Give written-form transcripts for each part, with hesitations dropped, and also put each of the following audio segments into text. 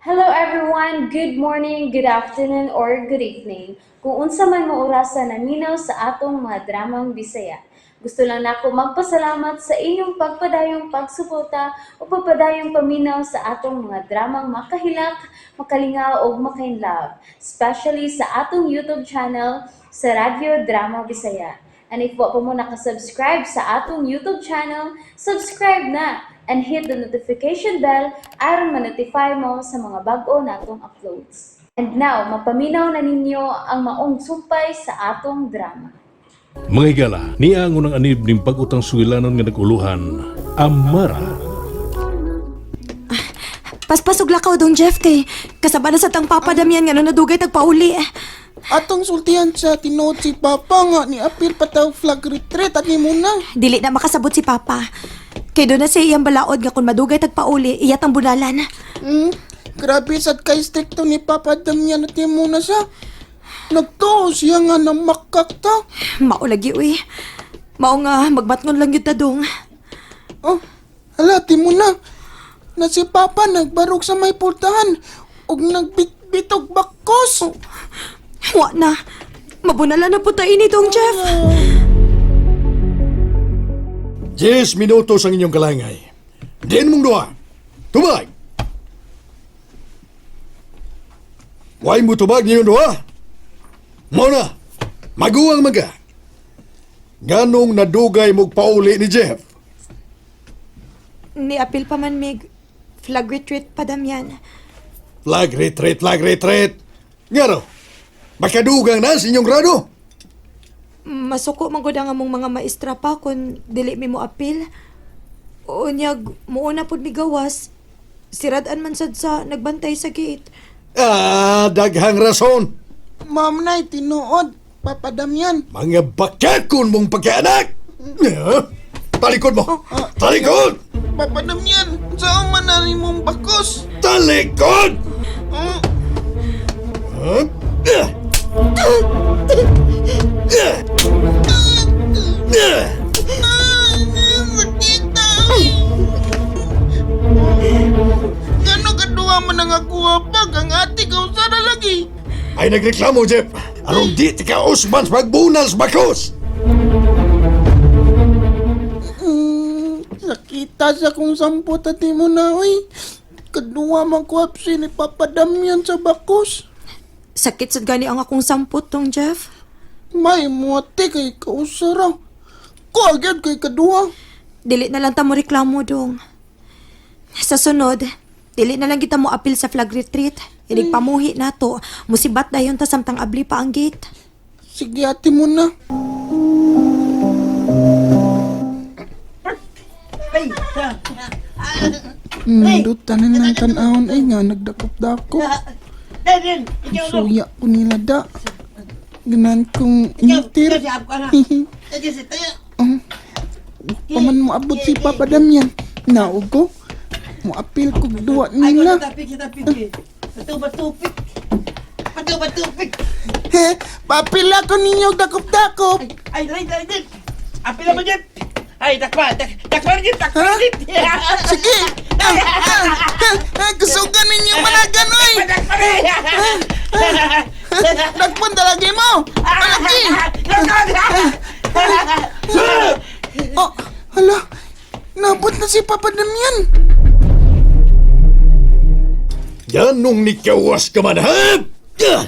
Hello everyone! Good morning, good afternoon, or good evening. Kung unsa man mo orasa naminaw sa atong mga dramang Bisaya. Gusto lang nako magpasalamat sa inyong pagpadayong pagsuporta o pagpadayong paminaw sa atong mga dramang makahilak, makalingaw ug makainlove, especially sa atong YouTube channel sa Radyo Drama Bisaya. And if wa pa mo nakasubscribe sa atong YouTube channel, subscribe na and hit the notification bell aron ma-notify mo sa mga bag-o natong uploads. And now, mapaminaw na ninyo ang maong sumpay sa atong drama. Mga higala, niya ang unang anib ning bag-o tang sugilanon nga nag-uluhan, Amara. Paspas og lakaw dong Jeff kay kasaba na sa tang Papa Damian nga nadugay tagpauli. Atong sultihan sa tinuod si Papa nga ni apil pa taw flag retreat at ni muna. Dili na makasabot si Papa. Kay doon na siya iyang balaod nga kung madugay tagpauli, iya tang bunalan. Grabe sad kay stricto ni Papa Damian at ni muna siya. Nagtuo siya nga namakak ta. Mao lagi uy. Mao nga magmatngon lang yun ta dong. Oh, hala ti muna. Na si Papa nagbarog sa may pultahan ug nagbitbitog bakos. Wa na. Mabunalan na po tayo ni dong Jeff. 10 minutos ang inyong kalangay. Diin mong duha. Tubag! Why mo tubag ninyong duha? Mao na, maguwang maga. Nganong nadugay mong pauli ni Jeff? Ni apil pa man mig flag retreat pa Damian. Flag retreat, flag retreat. Ngano, makadugang na sa inyong grado. Masuko man gud ang among mga maestra pa kung dili mi mo apil. Unyag muuna pud mi gawas. Sirad-an man sad sa nagbantay sa gate. Ah, daghang rason. Ma'am nay, tinuod. Papa Damian. Mga bakakon mong pagkaanak! Ah, talikod mo! Talikod! Papa Damian, saan man na mong bakos? Talikod! Hmm? Huh? Ah! Ah! Ah! Sakita! Gano kaduha man ang akuha pag ang ate ka usara lagi. Ay nagreklamo, Jeff. Aron di ti ka usman sa pagbunal sa bakos. Sakita sa kong sampot ate mo na, oy. Kaduha man ko apsi ni Papa Damian sa bakos. Sakit sad gani ang akong sampot tong Jeff. May mo ate kay kausara. Ko agad kay kaduha. Dili na lang ta mo reklamo dong. Sa sunod, dili na lang kita mo apil sa flag retreat. Inig pamuhi na to. Musibat dayon ta samtang abli pa ang gate. Sige ate mo na. Nindot tanan ng tanahon ay nga nagdakop-dakop. Suya ko nila da. Ganan kong imitir. Paman mo abot si Papa Damian. Naog ko. Moapil kog duwa nila. He, papila ko ninyo dakop-dakop. Ay, ay, ay, ay. Apil naman yan. Ay, takpa, takpa rin, takpa Ha? rin. Sige. Ah, ah, ah, ah, Kusugan ninyo managan, oy. Takpa rin. Dakpon talaga mo. Palagi. Oh, hala. Nabot na si Papa Damian. Ganong nikawas ka man, ha? Ah!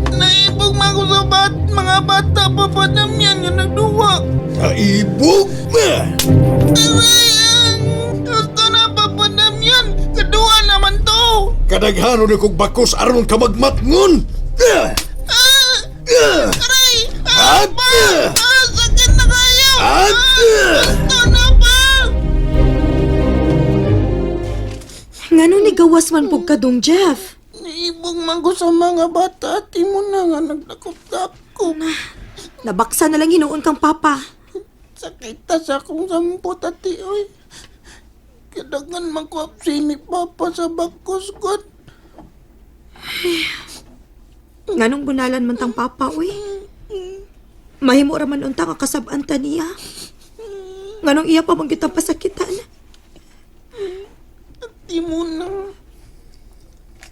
Naibog man ko sa mga bata, Papa Damian, nga nagduwa. Naibog ma! Aray, ah, gusto na, Papa Damian. Kaduwa naman to. Kadaghanon na kong bakos aron ka magmatngon! Ah! Ah, Ah! aray, ah, Ah! pa, ah, sakit na kayo. Ah! Ah, gusto na pa. Ngano ni gawas man pug ka dong Jeff? Naibog man ko sa mga bata, ate mo na nga nagdakop-dakop. Nabaksa na lang hinuon kang papa. Sakita sa akong sampot, ate, oy. Kadagan man ko apsi ni Papa sa bakos ko. Nganong bunalan man tang papa, uy? Mahimo ra man unta nga kasab-an ta niya. Nganong iya pa man kitang pasakitan? Ate mo na.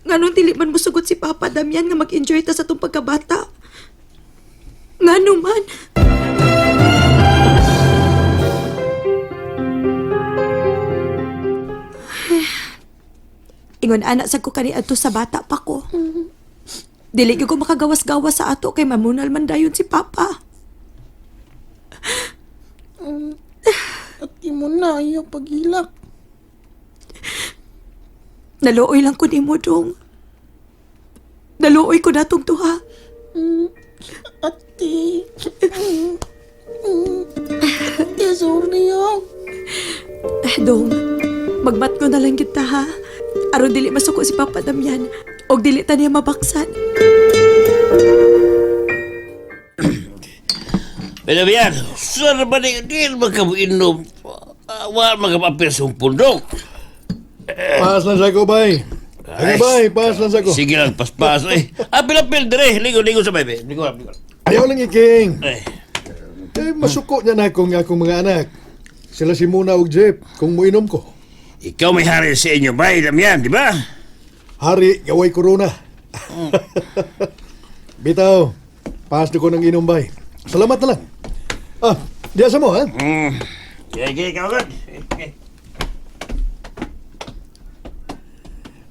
Nganong dili man musugot si Papa Damian nga mag-enjoy ta sa atong pagkabata? Ngano man? Ingon ana sad ko kaniadto sa bata pa ko. Dili gyud ko makagawas-gawas sa ato kay mamunal man dayon si Papa. Ate mo na, ayaw paghilak. Naluoy lang ko nimo dong. Naluoy ko natong duha. Ate. Ate, sorry ah. Eh, dong, magmat ko na lang kita ha. Aron dili masuko si Papa Damian. Og dili ta niya mabaksan. Pero yan, saan ba ni di man ka inom? Wa man ka maapil sa pundok. Paas lang sa ko, bay. Ay, bay, paas lang sa ko. Sige lang, paspas. Eh, apil-apil dire. Ligo-ligo sa baby. Ligo, ligo. Ayaw lang iking. Eh, Eh, masuko niya na akong akong mga anak. Sila si Muna ug Jeff kung muinom ko. ikaw may hari sa inyo, bay, Damian, di ba? Hari, gaway corona. Bitaw, paas na ko ng inom, bay. Salamat na lang. Ah, diya sa mo, ha? Sige, ikaw agad. Eh,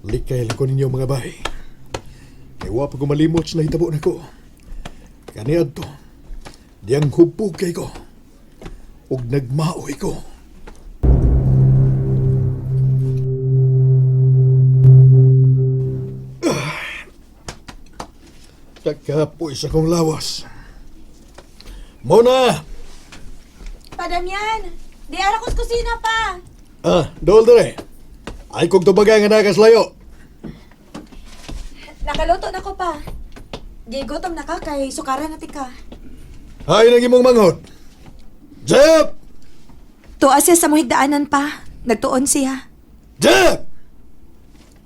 Likay lang ko ninyo mga bay. Kay wa pa ko malimot sa nahitabo nako. Kaniadto, diyang hubog kay ko. Ug nagmaoy ko. Nagkapoy sa kong lawas. Mona! Pa Damian, di ara ko sa kusina pa. Ah, dool dire. Ay kong tubaga nga nakaslayo. Nakaluto na ko pa. Gigutom na ka kay sukara na tika. Ay nang imong manghod. Jeff! Tuwa siya sa muhigdaanan pa. Nagtuon siya. Jeff!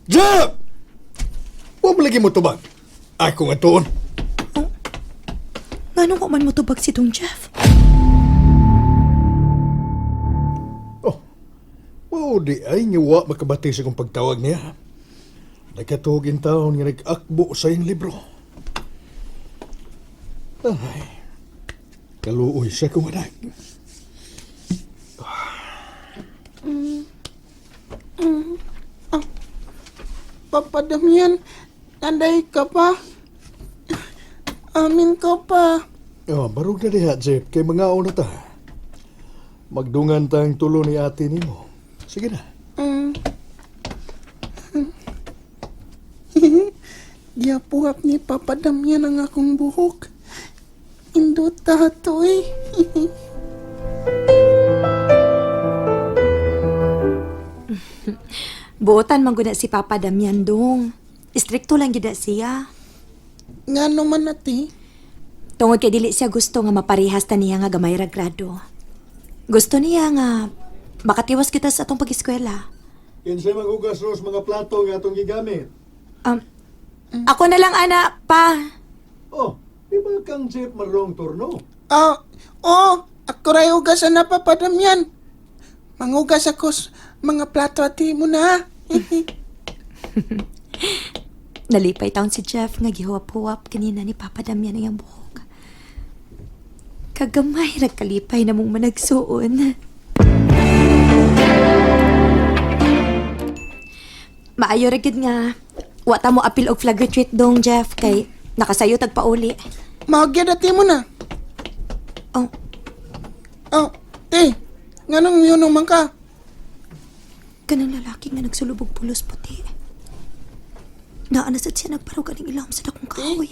Jeff! Wa mo lagi mo tubag. Ako nga tuon. Nganong ko man mo tubag si Dong Jeff? Oh. Wow, di ay nga wa makabati sa kong pagtawag niya. Nakatuog in taon nga nag-akbo sa iyang libro. Ay, kaluoy siya kong anak. Papa Damian, nanday ka pa. Amin ka pa. Oh, barog na diha, Jeff, kay mga una ta. Magdungan tang tulo ni ate nimo. Sige na. Giapuhap ni Papa Damian ang akong buhok. Indota to eh. Buotan man gud na si Papa Damian dong. Istrikto lang gid na siya. Nga naman ate. Tungod kay dili siya gusto nga maparehas ta niya nga gamay ra grado. Gusto niya nga makatiwas kita sa atong pag-eskwela. Kinsay maghugas ros mga plato nga atong gigamit. Ako na lang ana pa. Oh, di ba kang Jeff marong turno? Ah, oh, ako ray hugasan na Papa Damian. Manghugas ako mga plato ate mo na. Nalipay taon si Jeff nga gihuwap-huwap kanina ni Papa Damian ang iyang buhok. Kagamay nagkalipay na mong managsuon. Maayo ra gyud nga wa ta mo apil og flag retreat dong Jeff kay nakasayo tag pauli. Magyad ate mo na. Oh, Oh, te, nganong yun man ka? kanang lalaki nga nagsulubog pulos puti. Naa na sad siya nagparog aning ilawom sa dakong kahoy.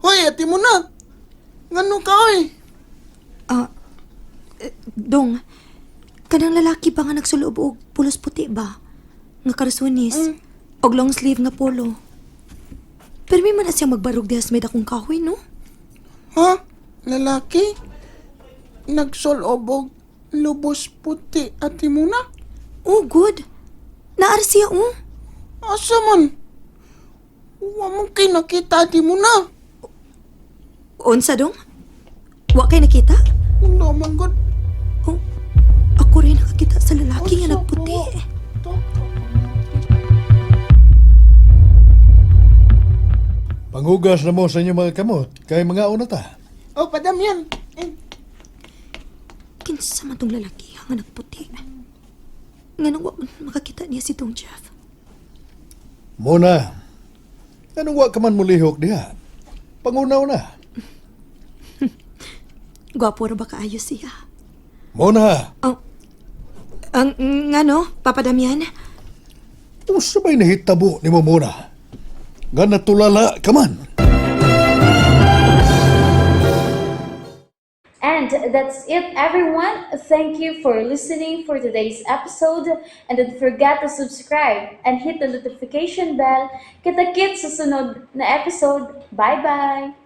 Hoy, ate mo na. Nganong ka oy? Ah, eh, dong, kanang lalaki ba nga nagsulob og pulos puti ba? Nga karsunis, og long sleeve nga polo. Pero may man na siya magbarog diha sa may dakong kahoy, no? Ha? Lalaki? Nagsolobog lubos puti ate mo na? Oh, good. Naar siya, oh. Asa man? Wa man kay nakita ate mo na. Unsa, dong? Wa kay nakita? Wala man gud. Oh, ako rin nakakita sa lalaki nga Asa nagputi. po? Manghugas na mo sa inyong mga kamot kay mga una ta. Oh, padam yan. Eh, Kinsa man tong lalaki nga nagputi? Nganong wa man makakita niya si Dong Jeff? Muna, anong wa ka man mulihok diha? Pangunaw na. Gwapo ra ba kaayo siya? Muna, Oh, ang ngano, Papa Damian? unsa may nahitabo nimo muna? Nga natulala ka man. And that's it, everyone. Thank you for listening for today's episode. And don't forget to subscribe and hit the notification bell. Kita-kits sa sunod na episode. Bye-bye!